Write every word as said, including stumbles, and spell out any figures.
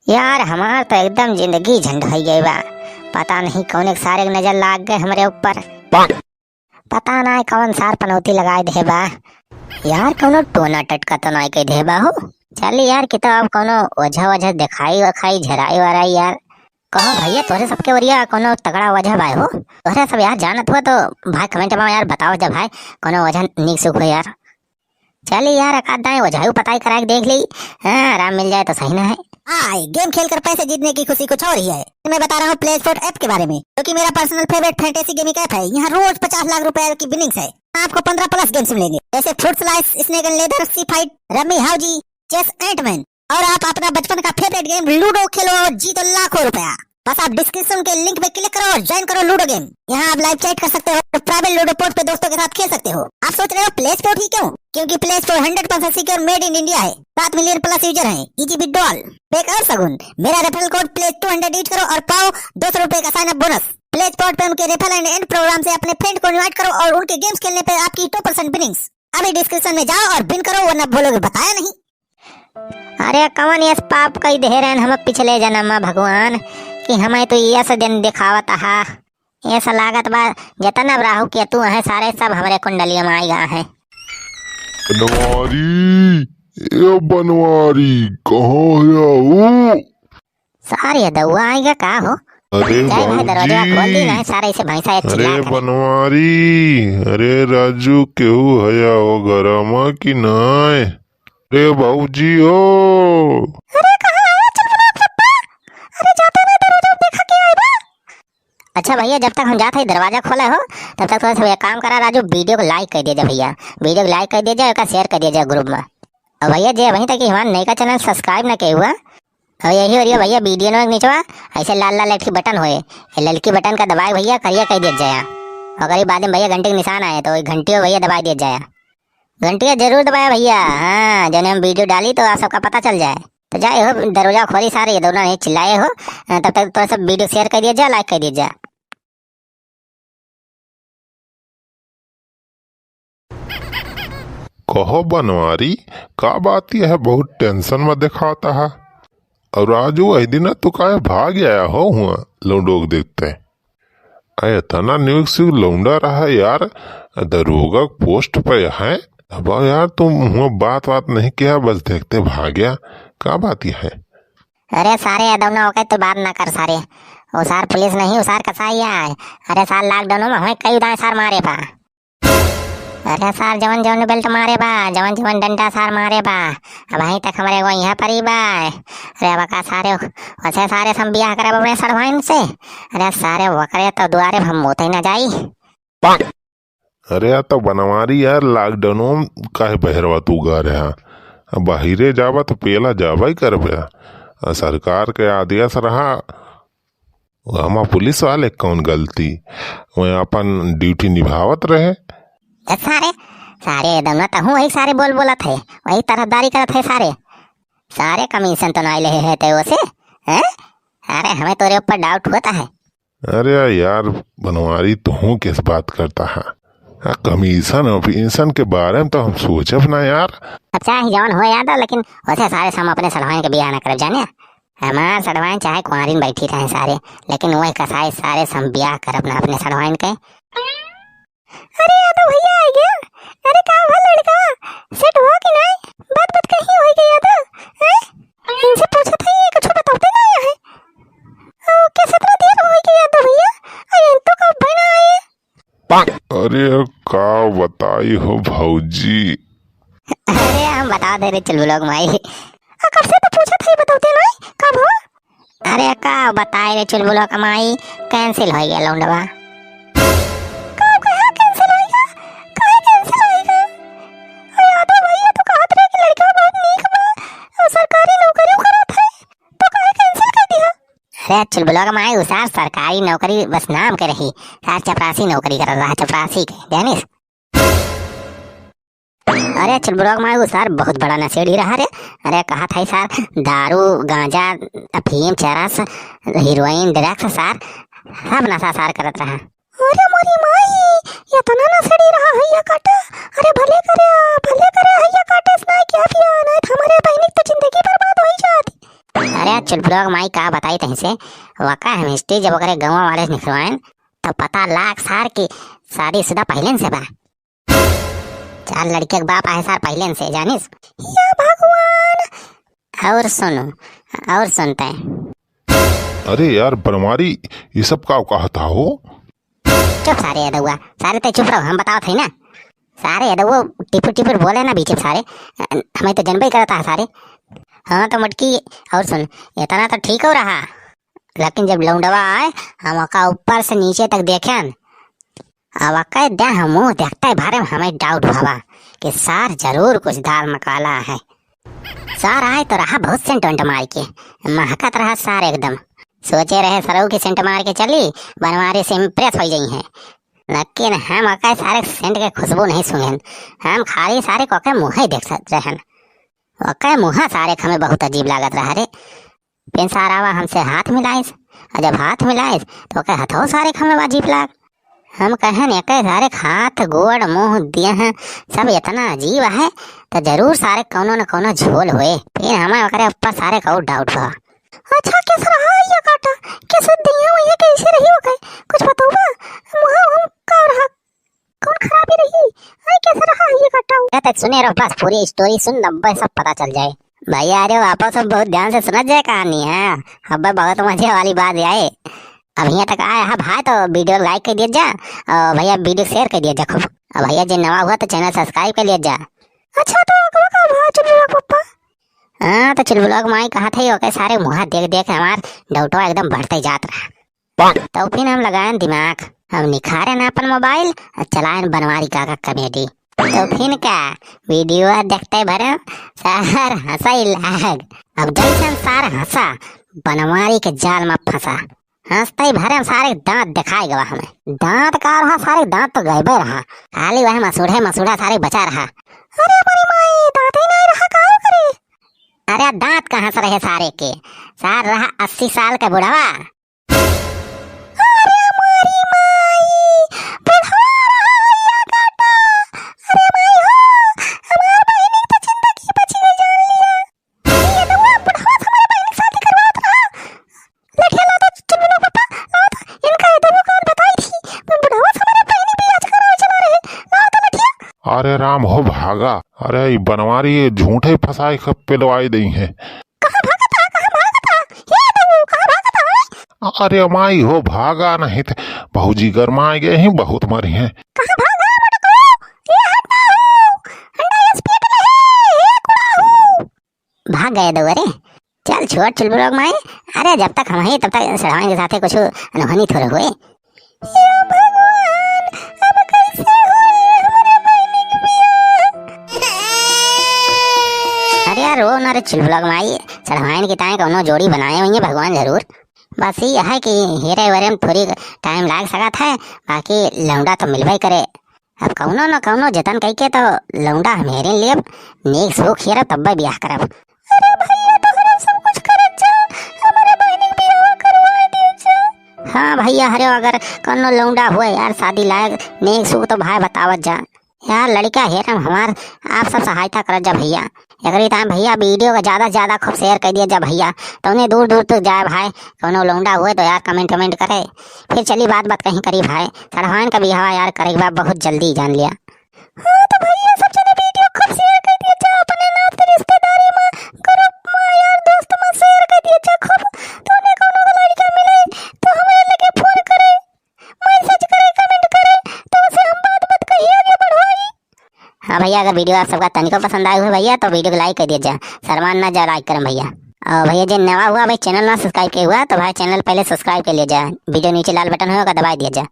यार, हमार तो एकदम जिंदगी झंड होइ गई बा। पता नहीं कौन एक सारे के नजर लाग गए हमरे ऊपर। पता ना कौन सार पनौती लगाए दे बा। यार, कौनो टोना टटका तो नाई कह दे बा हो। चल यार, कि तो अब कौनो वजह वजह दिखाई वखाई, झराई वराई यार। कहो भैया, तोहरे सबके ओरिया कौनो तगड़ा वजह बा हो? तोहरे सब यार जानत हो तो भाई comment में यार बताओ जब भाई कौनो वजह नीक सुख हो यार। चल यार, एक आध दाएं ओझाई पताई करा के देख ली। हाँ, आराम मिल जाए तो सही ना है। आए, game खेलकर पैसे जीतने की खुशी कुछ और ही है। मैं बता रहा हूँ Play Sport app के बारे में, जो कि मेरा personal favourite fantasy gaming app है। यहाँ रोज पचास लाख रुपए की winnings है। आपको पन्द्रह plus games मिलेंगे, जैसे Fruit Slice, Snake and Ladder, Sea Fight, Rummy Howji, Chess, Ant Man, और आप अपना बचपन का favourite game Ludo खेलो और जीतो लाखों रुपया। बस आप description के link पे click करो और join करो Ludo game। यहाँ आप live chat कर सकते हो और private Ludo pod पे दोस्तों के साथ खेल सकते हो। आप सोच रहे हो Play Sport ही क्यों? क्योंकि Play Sport hundred percent secure, made in India है, सात million plus user हैं। Easy withdrawal। बेकार सगुन, मेरा referral code play two hundred use करो और पाओ दो सौ रुपए का sign up bonus। Play Sport पे उनके referral and earn program से अपने friend को invite करो और उनके games खेलने पे आपकी two percent winnings। अभी description में जाओ और win करो, वरना बोलोगे बताया नहीं। अरे कवन यस पाप कई दे रहन हम पिछले जन्म में भगवान, कि हमें तो यस दिन दिखावत हा। यस लागत बा जतना राहु केतु है सारे सब हमरे कुंडलिया में आई गा है। बनवारी, ए बनवारी, कहाँ है वो? सारे दउआ आई गा का हो? अरे जाए भाई, दरवाजा खोल दी, बाबूजी। नहीं सारे इसे भैंसा एक चिल्ला अरे करे। बनवारी, अरे राजू, केहू हया हो घरमा कि नाय? अरे बाबूजी हो। अरे कहाँ है चुलबुला के पप्पा? अरे जाते ना दरवाजा देखा के आए बा। अच्छा भैया, जब तक हम जात है दरवाजा खोले हो, तब तक थोड़ा सा एक काम करा राजू, video को like कर दिया जा भैया, video को like कर दिया जा, एका share कर दिया जा group में। और भैया जे अभी तक हमारे नयका channel subscribe ना किए हुआ, और यही हो रही है भैया video में नीचवा ऐसे लाल लाल एक ठे button होए, ये ललकी button का दबाए भैया, करिया कर दिया जाया। और करीब बाद में भैया घंटी के निशान आए तो वही घंटी हो भैया दबाए दिया जाया। घंटिया जरूर दबाया भैया, हाँ, जौने हम video डाली तो आप सबका पता चल जाए। तो जाए हो, दरवाजा खोली सारे, ये दोनों नहीं चिल्लाए हो, तब तक तो सब video share कर दिया जा, like कर दिया जा। कहो बनवारी, का बात यह है, बहुत tension में दिखाता है? और राजू, वही दिन तू काहे भाग आया हो हुआ लौंडोक देखते? अरे इतना नीक से लौंडा रहा यार, दरोगा के post पे है। अब यार तुम हुआ बात बात नहीं किया, बस देखते भाग गया, का बात यह है? अरे सारे यादव ना होके तो बात ना कर सारे, वो सार पुलिस नहीं, वो सार कसाई है। अरे सार lockdown में हमें कई दाएं सार मारे बा। अरे सार, जवन जवन belt मारे बा, जवन जवन डंडा सार मारे बा, अबहीं तक हमरे एगो यहाँ पर ही बा। अरे अब का सारे, वैसे सारे से हम बियाह करब अपने सड़वाइन से। अरे सारे, वकरे तो दुआरे हम मुते न जाई। अरे यार, तो बनवारी यार, lockdown में काहे बहरवा तू गा रहा? अब बाहिरे जाबा तो पेला जाबा ही करबे। आ सरकार के आदेश रहा, हमा पुलिस वाले कौन गलती, वह अपन duty निभावत रहे। ए सारे, सारे एकदम ना तहूँ वही सारे बोल बोलत है, वही तरफदारी करत है सारे। सारे commission तो नाई लेहे है ते ओसे, हैं? अरे हमें तोरे ऊपर doubt होता है। अरे यार बनवारी, तहूँ किस बात करता है? आ, commission वमीशन के बारे में तो हम सोचब ना यार। अब चाहे जवन हो यादव, लेकिन वैसे सारे से हम अपने सड़वाइन के बियाह ना करब जाने। हमार सड़वाइन चाहे कुंवारिन बैठी रहे सारे, लेकिन वही कसाई सारे से हम बियाह करब ना अपने सड़वाइन के। अरे यादव भैया आ गया। अरे का भा लड़का, set हुआ कि नहीं? बात बात कहीं होई गई यादव, हैं? इनसे पूछत है, ये कुछ बताते नहीं है। ओ, कैसे इतना देर होई गई यादव भैया? अरे तो कब बना आए? अरे का बताई हो भौजी। अरे हम बता दे रे चुलबुलोक माई। आ, कब से तो पूछत है, बताते नहीं, कब हो? अरे का बताई रे चुलबुलोक माई, cancel हो गया लौंडवा। का कहा cancel होई गया? काहे cancel होई गया? अरे यादव भैया तो कहत रहे कि लड़का बहुत नीक बा और सरकारी नौकरी करत है, तो काहे cancel कर दिया? अरे चुलबुलोक माई, उ सार सरकारी नौकरी बस नाम के रही, सार चपरासी नौकरी करत रहा, चपरासी के, जानिस? अरे चुलबुलोक माई, उ सार बहुत बड़ा नशेड़ी रहा रे। अरे कहत है सार, दारू, गांजा, अफीम, चरस, heroin, drugs सार, सब नशा सार करत रहा। अरे मोरी माई, इतना नशेड़ी रहा है या काटा। अरे भले करे, भले करे है या काटा, इसने क्या पिया, नहीं तो हमारे बहनी की तो जिंदगी बर्बाद हो ही जाती। अरे चुलबुलवा के माई का बताई तहीं से, वका हम history जब ओकरे गौवा वाले से निकलवाएन, तो पता लाग सार की शादीशुदा पहिलेन से बा। चार लड़के के बाप आहे सार पहिलेन से, जानिस? या भगवान! और सुनो, और सुनते हैं। अरे यार बनवारी, ये सब का कहत हो? चुप सारे यदौआ, सारे ते चुप रहो, हम बतावत है ना। सारे यदौआ टिपुर टिपुर बोले ना बीच में सारे, हमें तो जनबे करता है सारे। हाँ तो मटकी, और सुन, इतना तो ठीक हो रहा, लेकिन जब लौंडवा आए, हम ओका ऊपर से नीचे तक देखेन, अब ओके देह मुंह देखते भरे में हमें doubt भवा कि सार जरूर कुछ दाल में काला है। सार आए तो रहा बहुत scent वेंट मार के, महकत रहा सार एकदम। सोचे रहे सरऊ की scent मार के चली, बनवारी से impress हो जाई हैं, लेकिन हम ओके सारे scent के खुशबू नहीं सूंघेन, हम खाली सारे ओके मुँह ही देख सकत रहन। ओके मुँह सारे हमें बहुत अजीब लागत रहा रे। फिर सारावा हमसे हाथ मिलाइस, और जब हाथ मिलाइस, तो ओके हथो सारे हमें अजीब लाग। हम कहेन, "एके सारे हाथ, गोड़, मुँह, देह, सब इतना अजीब है, तो जरूर सारे कौनो न कौनो झोल होए।" फिर हमें ओकरे ऊपर सारे का doubt हुआ। अच्छा, कैसे रहा ये काटा? कैसे दिया हुई है, कैसे रही हो गए? कुछ बताओ बा? मुँह, मुँह का रहा? कौन खराबी रही? आई कैसे रहा ये काटा? या तक सुने रहो, बस पूरी story सुन, नब्बे सब पता चल जाए। भैया, अरे आप सब बहुत ध्यान से सुनत जाए कहानी, हाँ। अब बहुत मजे वाली बात आए। अब यहाँ तक आया है भाई, तो video like कर दिया जा, और भैया video share कर दिया जा खूब। और भैया जे नवा हुआ तो channel subscribe कर लिया जा। अच्छा, तो अगवा का हुआ चुलबुलवा के पप्पा? हाँ, तो चुलबुलवा के माई कहा था, ओके सारे मुँह देख देख हमार doubtवा एकदम बढ़ते जात रहा। तो फिर हम लगाएन दिमाग, हम निखारेन अपन mobile और चलाएन बनवारी काका comedy। तो फिर का, video देखते भरे सार हंसा ही लाग। अब जैसन सार हंसा, बनवारी के जाल में फंसा। हंसते ही भरे सारे दांत दिखाए गवा हमें। दांत का रहा, सारे दांत तो गैबे रहा, खाली वह मसूढ़े मसूढ़ा सारे बचा रहा। अरे हमारी माई, दांत ही नहीं रहा, का करे? अरे दांत कहाँ से रहे सारे के, सार रहा अस्सी साल का बुढ़वा। अरे हमारी माई, बुढ़वा रहा या काटा। अरे माई हो, हमार बहिनी तो जिंदगी बची गई जान लिया। ये तो वो बुढ़वा से हमारे बहिनी की शादी करवात रहा। लठिया ला तो चुनमुना पापा, ला तो इनका ये दोनों कान बताई थी। मैं बुढ़वा से हमारे बहिनी भी आज करवा चला रहे। ला तो लठिया। अरे राम हो भागा, अरे ई बनवारी ये झूठे फंसाए के पेलवाए दई है। कहाँ भागत हा, कहाँ भागत हा? हे बाबू, कहाँ भागत हा? अरे माई हो, भागा नहीं थे, भौजी गरमाए गए ही, बहुत मरी हैं। कहाँ भागा मटकू? ये हटा हो, हंडा speed में है, ये कुड़ा हो। भाग गए दो रे। चल छोड़ चुलबुलवा के माई, अरे जब तक हम हैं तब तक सड़वाइन के साथे कुछ अनहोनी थोड़े हुए। हे भगवान, अब कैसे होई हमरे बहिनी के बियाह? अरे यार, रो ना रे चुलबुलवा के माई, सड़वाइन के ताए कौनो जोड़ी बनाए होइहैं भगवान जरूर। बस ई है कि हेरे वेरे में थोड़ी time लाग सकत है, बाकी लौंडा तो मिलबे करे। अब कौनो न कौनो जतन कइके तो लौंडा हम हेरे लेब, नीक सूख हेरब तब्बे बियाह करब। अरे भैया, तोहरा सब कुछ करत जा, हमरे बहिनी के बियाह करवाए दे जा। हाँ भैया, हरे अगर कौनो लौंडा हुए यार शादी लायक, नीक सूख तो भाई बतावत जा। यार लड़का हेरम हमार, आप सब सहायता करत जा भैया। एकरी ताईं भैया video का ज्यादा से ज्यादा खूब share कर दिया जा भैया, तौने दूर दूर तक जाए भाई। कौनो लौंडा हुए तो यार comment comment करे, फिर चली बात बात कहीं करी भाई। सड़वाइन का बियाह यार करे के बा बहुत जल्दी, जान लिया। हाँ तो भैया सब जने video खूब share कर दिया जा, अपने नाते रिश्तेदारी में, group में, यार दोस्त में share कर दिया जा खूब। तौने कौनो का लड़का मिले तो हमारे लगे phone करे, message करे, comment करे, तो उसे हम बात बात कही आगे बढ़वाई। हाँ भैया, अगर video आप सबका तनिको पसंद आए हुए भैया तो video को like कर दिया जा, शर्मा ना जा like करम भैया। और भैया जे नवा हुआ भाई channel ना subscribe किया हुआ तो भाई channel पहले subscribe कर लिया जा, video नीचे लाल button होगा दबा दिया जा।